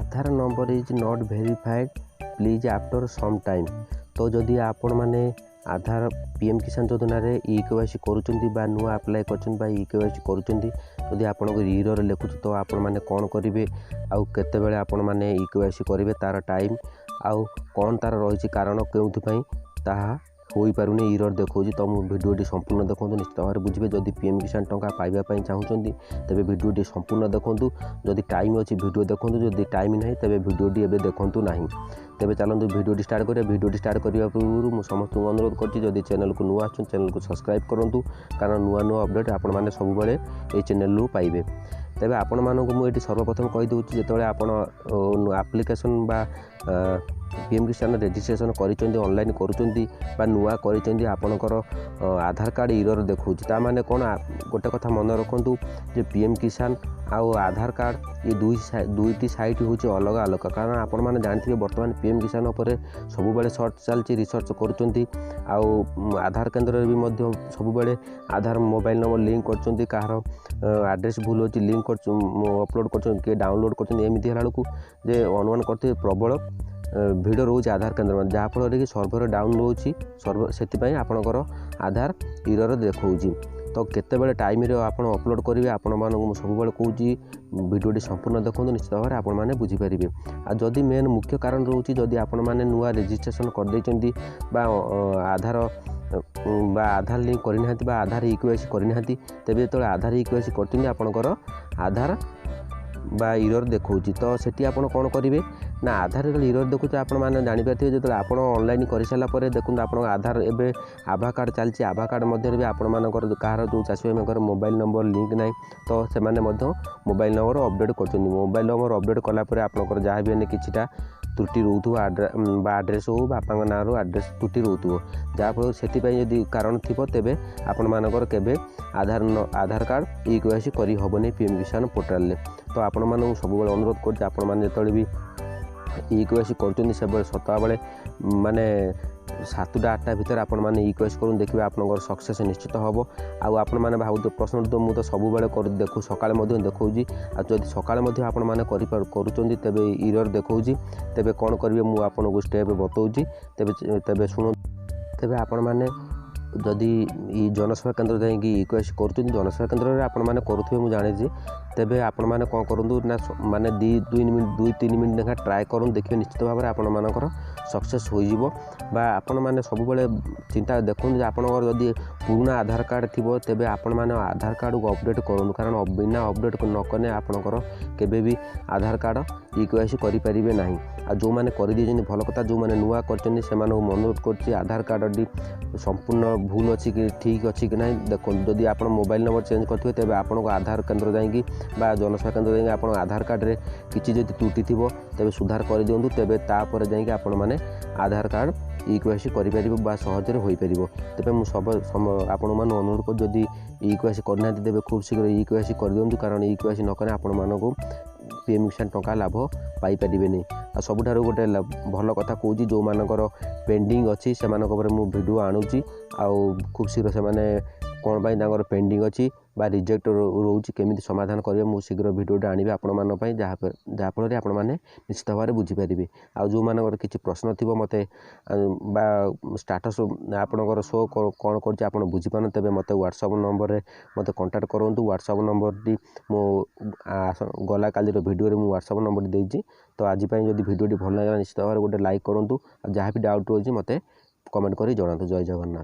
"Aadhaar number is not verified, please after some time." ତ ଯଦି ଆପଣମାନେ ଆଧାର ପି ଏମ୍ କିଷାନ ଯୋଜନାରେ ଇ କେୱାଇସି କରୁଛନ୍ତି ବା ନୂଆ ଆପ୍ଲାଏ କରିଛନ୍ତି ବା ଇ କେୱାଇସି କରୁଛନ୍ତି, ଯଦି ଆପଣଙ୍କ ଇରର୍ ଲେଖୁଛି, ତ ଆପଣମାନେ କ'ଣ କରିବେ ଆଉ କେତେବେଳେ ଆପଣମାନେ ଇ କେୱାଇସି କରିବେ, ତା'ର ଟାଇମ୍ ଆଉ କ'ଣ ତା'ର ରହିଛି, କାରଣ କେଉଁଥିପାଇଁ ତାହା ହୋଇପାରୁନି, ଇରର୍ ଦେଖାଉଛି, ତ ମୁଁ ଭିଡ଼ିଓଟି ସମ୍ପୂର୍ଣ୍ଣ ଦେଖନ୍ତୁ, ନିଶ୍ଚିତ ଭାବରେ ବୁଝିବେ। ଯଦି ପି ଏମ୍ କିଷାନ ଟଙ୍କା ପାଇବା ପାଇଁ ଚାହୁଁଛନ୍ତି, ତେବେ ଭିଡ଼ିଓଟି ସମ୍ପୂର୍ଣ୍ଣ ଦେଖନ୍ତୁ। ଯଦି ଟାଇମ୍ ଅଛି, ଭିଡ଼ିଓ ଦେଖନ୍ତୁ। ଯଦି ଟାଇମ୍ ନାହିଁ, ତେବେ ଭିଡ଼ିଓଟି ଏବେ ଦେଖନ୍ତୁ ନାହିଁ। ତେବେ ଚାଲନ୍ତୁ, ଭିଡ଼ିଓଟି ଷ୍ଟାର୍ଟ କରିବା। ଭିଡ଼ିଓଟି ଷ୍ଟାର୍ଟ କରିବା ପୂର୍ବରୁ ମୁଁ ସମସ୍ତଙ୍କୁ ଅନୁରୋଧ କରୁଛି, ଯଦି ଚ୍ୟାନେଲକୁ ନୂଆ ଆସୁଛନ୍ତି, ଚ୍ୟାନେଲକୁ ସବସ୍କ୍ରାଇବ୍ କରନ୍ତୁ, କାରଣ ନୂଆ ନୂଆ ଅପଡ଼େଟ୍ ଆପଣମାନେ ସବୁବେଳେ ଏଇ ଚ୍ୟାନେଲରୁ ପାଇବେ। ତେବେ ଆପଣମାନଙ୍କୁ ମୁଁ ଏଇଠି ସର୍ବପ୍ରଥମ କହିଦେଉଛି, ଯେତେବେଳେ ଆପଣ ଆପ୍ଲିକେସନ୍ ବା ପି ଏମ୍ କିଷାନ ରେଜିଷ୍ଟ୍ରେସନ୍ କରିଛନ୍ତି, ଅନଲାଇନ୍ କରୁଛନ୍ତି ବା ନୂଆ କରିଛନ୍ତି, ଆପଣଙ୍କର ଆଧାର କାର୍ଡ଼ ଇରର୍ ଦେଖାଉଛି, ତା ମାନେ କ'ଣ? ଗୋଟେ କଥା ମନେ ରଖନ୍ତୁ ଯେ ପି ଏମ୍ କିଷାନ ଆଉ ଆଧାର କାର୍ଡ଼ ଏ ଦୁଇଟି ସାଇଟ୍ ହେଉଛି ଅଲଗା ଅଲଗା। କାରଣ ଆପଣମାନେ ଜାଣିଥିବେ, ବର୍ତ୍ତମାନ ପି ଏମ୍ କିଷାନ ଉପରେ ସବୁବେଳେ ସର୍ଚ୍ଚ ଚାଲିଛି, ରିସର୍ଚ୍ଚ କରୁଛନ୍ତି ଆଉ ଆଧାର କେନ୍ଦ୍ରରେ ବି ମଧ୍ୟ ସବୁବେଳେ ଆଧାର ମୋବାଇଲ୍ ନମ୍ବର ଲିଙ୍କ୍ କରୁଛନ୍ତି। କାହାର ଆଡ୍ରେସ୍ ଭୁଲ ଅଛି, ଲିଙ୍କ୍ କରୁଛୁ, ଅପଲୋଡ଼ କରୁଛନ୍ତି, କିଏ ଡାଉନଲୋଡ଼୍ କରୁଛନ୍ତି। ଏମିତି ହେଲା ବେଳକୁ ଯେ ଅନୁମାନ କରିଥିବେ, ପ୍ରବଳ ଭିଡ଼ ରହୁଛି ଆଧାର କେନ୍ଦ୍ର, ଯାହାଫଳରେ କି ସର୍ଭର ଡାଉନ୍ ରହୁଛି ସର୍ଭର, ସେଥିପାଇଁ ଆପଣଙ୍କର ଆଧାର ଇରର୍ ଦେଖାଉଛି। ତ କେତେବେଳେ ଟାଇମ୍ରେ ଆପଣ ଅପଲୋଡ଼ କରିବେ, ଆପଣମାନଙ୍କୁ ମୁଁ ସବୁବେଳେ କହୁଛି, ଭିଡ଼ିଓଟି ସମ୍ପୂର୍ଣ୍ଣ ଦେଖନ୍ତୁ, ନିଶ୍ଚିତ ଭାବରେ ଆପଣମାନେ ବୁଝିପାରିବେ। ଆଉ ଯଦି ମେନ୍ ମୁଖ୍ୟ କାରଣ ରହୁଛି, ଯଦି ଆପଣମାନେ ନୂଆ ରେଜିଷ୍ଟ୍ରେସନ୍ କରିଦେଇଛନ୍ତି ବା ଆଧାର ଲିଙ୍କ୍ କରିନାହାନ୍ତି ବା ଆଧାର ଇ କେୱାଇସି କରିନାହାନ୍ତି, ତେବେ ଯେତେବେଳେ ଆଧାର ଇ କେୱାଇସି କରୁଛନ୍ତି, ଆପଣଙ୍କର ଆଧାର ବା ଇରର୍ ଦେଖାଉଛି। ତ ସେଠି ଆପଣ କ'ଣ କରିବେ ନା, ଆଧାର ଯେତେବେଳେ ଇରର୍ ଦେଖାଉଛି, ଆପଣମାନେ ଜାଣିପାରିଥିବେ, ଯେତେବେଳେ ଆପଣ ଅନଲାଇନ୍ କରିସାରିଲା ପରେ ଦେଖନ୍ତୁ, ଆପଣଙ୍କ ଆଧାର ଏବେ ଆଭା କାର୍ଡ଼ ଚାଲିଛି। ଆଭା କାର୍ଡ଼ ମଧ୍ୟରେ ବି ଆପଣମାନଙ୍କର କାହାର ଯେଉଁ ଚାଷୀ ଭାଇମାନଙ୍କର ମୋବାଇଲ୍ ନମ୍ବର ଲିଙ୍କ୍ ନାହିଁ, ତ ସେମାନେ ମଧ୍ୟ ମୋବାଇଲ୍ ନମ୍ବର ଅପଡ଼େଟ୍ କରୁଛନ୍ତି। ମୋବାଇଲ୍ ନମ୍ବର ଅପଡ଼େଟ୍ କଲା ପରେ ଆପଣଙ୍କର ଯାହା ବି ହେଲେ କିଛିଟା ତ୍ରୁଟି ରହୁଥିବ, ବା ଆଡ୍ରେସ୍ ହେଉ, ବାପାଙ୍କ ନାଁରୁ ଆଡ୍ରେସ୍ ତ୍ରୁଟି ରହୁଥିବ, ଯାହାଫଳରେ ସେଥିପାଇଁ ଯଦି କାରଣ ଥିବ, ତେବେ ଆପଣମାନଙ୍କର କେବେ ଆଧାର କାର୍ଡ଼ ଇ କେୱାଇସି କରିହେବନି ପି ଏମ୍ କିଷାନ ପୋର୍ଟାଲରେ। ତ ଆପଣମାନଙ୍କୁ ସବୁବେଳେ ଅନୁରୋଧ କରୁଛି, ଆପଣମାନେ ଯେତେବେଳେ ବି ଇ କେୱାଇସି କରୁଛନ୍ତି, ସେବେଳେ ସଦାବେଳେ ମାନେ 7ଟା 8ଟା ଭିତରେ ଆପଣମାନେ ଇ କେୱାଇସି କରନ୍ତୁ। ଦେଖିବେ, ଆପଣଙ୍କର ସକ୍ସେସ୍ ନିଶ୍ଚିତ ହେବ। ଆଉ ଆପଣମାନେ ଭାବୁଥିବେ ପ୍ରଶ୍ନ ତ ମୁଁ ତ ସବୁବେଳେ କରୁ ଦେଖୁ, ସକାଳେ ମଧ୍ୟ ଦେଖାଉଛି। ଆଉ ଯଦି ସକାଳେ ମଧ୍ୟ ଆପଣମାନେ କରୁଛନ୍ତି, ତେବେ ଇରର୍ ଦେଖାଉଛି, ତେବେ କ'ଣ କରିବେ, ମୁଁ ଆପଣଙ୍କୁ ଷ୍ଟେପ୍ ବତାଉଛି। ତେବେ ଶୁଣନ୍ତୁ। ତେବେ ଆପଣମାନେ ଯଦି ଇ ଜନସେବା କେନ୍ଦ୍ର ଯାଇକି ଇ କେୱାଇସି କରୁଛନ୍ତି, ଜନସେବା କେନ୍ଦ୍ରରେ ଆପଣମାନେ କରୁଥିବେ ମୁଁ ଜାଣିଛି, ତେବେ ଆପଣମାନେ କ'ଣ କରନ୍ତୁ ନା, ମାନେ ଦୁଇ ଦୁଇ ମିନିଟ୍, 2-3 ମିନିଟ୍ ଲେଖା ଟ୍ରାଏ କରନ୍ତୁ। ଦେଖିବେ, ନିଶ୍ଚିତ ଭାବରେ ଆପଣମାନଙ୍କର ସକ୍ସେସ୍ ହୋଇଯିବ। ବା ଆପଣମାନେ ସବୁବେଳେ ଚିନ୍ତା ଦେଖନ୍ତୁ ଯେ ଆପଣଙ୍କର ଯଦି ପୁରୁଣା ଆଧାର କାର୍ଡ଼ ଥିବ, ତେବେ ଆପଣମାନେ ଆଧାର କାର୍ଡ଼କୁ ଅପଡ଼େଟ୍ କରନ୍ତୁ, କାରଣ ବିନା ଅପଡ଼େଟ୍ ନ କଲେ ଆପଣଙ୍କର କେବେ ବି ଆଧାର କାର୍ଡ଼ ଇ କେୱାଇସି କରିପାରିବେ ନାହିଁ। ଆଉ ଯେଉଁମାନେ କରିଦେଇଛନ୍ତି, ଭଲ କଥା। ଯେଉଁମାନେ ନୂଆ କରିଛନ୍ତି, ସେମାନଙ୍କୁ ମୁଁ ଅନୁରୋଧ କରୁଛି, ଆଧାର କାର୍ଡ଼ଟି ସମ୍ପୂର୍ଣ୍ଣ ଭୁଲ ଅଛି କି ଠିକ୍ ଅଛି କି ନାହିଁ ଦେଖନ୍ତୁ। ଯଦି ଆପଣ ମୋବାଇଲ୍ ନମ୍ବର ଚେଞ୍ଜ କରିଥିବେ, ତେବେ ଆପଣଙ୍କ ଆଧାର କେନ୍ଦ୍ର ଯାଇକି ବା ଜନସେବା କେନ୍ଦ୍ର ଯାଇକି ଆପଣ ଆଧାର କାର୍ଡ଼ରେ କିଛି ଯଦି ତ୍ରୁଟି ଥିବ, ତେବେ ସୁଧାର କରିଦିଅନ୍ତୁ। ତେବେ ତାପରେ ଯାଇକି ଆପଣମାନେ ଆଧାର କାର୍ଡ଼ ଇ କେୱାଇସି କରିପାରିବେ ବା ସହଜରେ ହୋଇପାରିବ। ତେବେ ମୁଁ ସବୁ ଆପଣମାନଙ୍କୁ ଅନୁରୋଧ କରୁଛି, ଯଦି ଇ କେୱାଇସି କରିନାହାନ୍ତି, ତେବେ ଖୁବ୍ ଶୀଘ୍ର ଇ କେୱାଇସି କରିଦିଅନ୍ତୁ, କାରଣ ଇ କେୱାଇସି ନ କଲେ ଆପଣମାନଙ୍କୁ ପି ଏମ୍ କିଷାନ ଟଙ୍କା ଲାଭ ପାଇପାରିବେନି। ଆଉ ସବୁଠାରୁ ଗୋଟେ ଭଲ କଥା କହୁଛି, ଯେଉଁମାନଙ୍କର ପେଣ୍ଡିଂ ଅଛି, ସେମାନଙ୍କ ଉପରେ ମୁଁ ଭିଡ଼ିଓ ଆଣୁଛି। ଆଉ ଖୁବ୍ ଶୀଘ୍ର ସେମାନେ କ'ଣ ପାଇଁ ତାଙ୍କର ପେଣ୍ଡିଂ ଅଛି ବା ରିଜେକ୍ଟ ରହୁଛି, କେମିତି ସମାଧାନ କରିବେ, ମୁଁ ଶୀଘ୍ର ଭିଡ଼ିଓଟା ଆଣିବି ଆପଣମାନଙ୍କ ପାଇଁ, ଯାହାଫଳରେ ଆପଣମାନେ ନିଶ୍ଚିତ ଭାବରେ ବୁଝିପାରିବେ। ଆଉ ଯେଉଁମାନଙ୍କର କିଛି ପ୍ରଶ୍ନ ଥିବ ମୋତେ ବା ଷ୍ଟାଟସ୍ ଆପଣଙ୍କର ଶୋ କ'ଣ କରୁଛି ଆପଣ ବୁଝିପାରନ୍ତି, ତେବେ ମୋତେ ହ୍ୱାଟ୍ସଆପ୍ ନମ୍ବରରେ ମୋତେ କଣ୍ଟାକ୍ଟ କରନ୍ତୁ। ହ୍ୱାଟ୍ସଆପ୍ ନମ୍ବରଟି ମୁଁ ଗଲା କାଲିର ଭିଡ଼ିଓରେ ମୁଁ ହ୍ୱାଟ୍ସଆପ୍ ନମ୍ବରଟି ଦେଇଛି। ତ ଆଜି ପାଇଁ ଯଦି ଭିଡ଼ିଓଟି ଭଲ ଲାଗିଲା, ନିଶ୍ଚିତ ଭାବରେ ଗୋଟେ ଲାଇକ୍ କରନ୍ତୁ। ଆଉ ଯାହା ବି ଡାଉଟ୍ ରହୁଛି, ମୋତେ କମେଣ୍ଟ କରି ଜଣାନ୍ତୁ। ଜୟ ଜଗନ୍ନାଥ।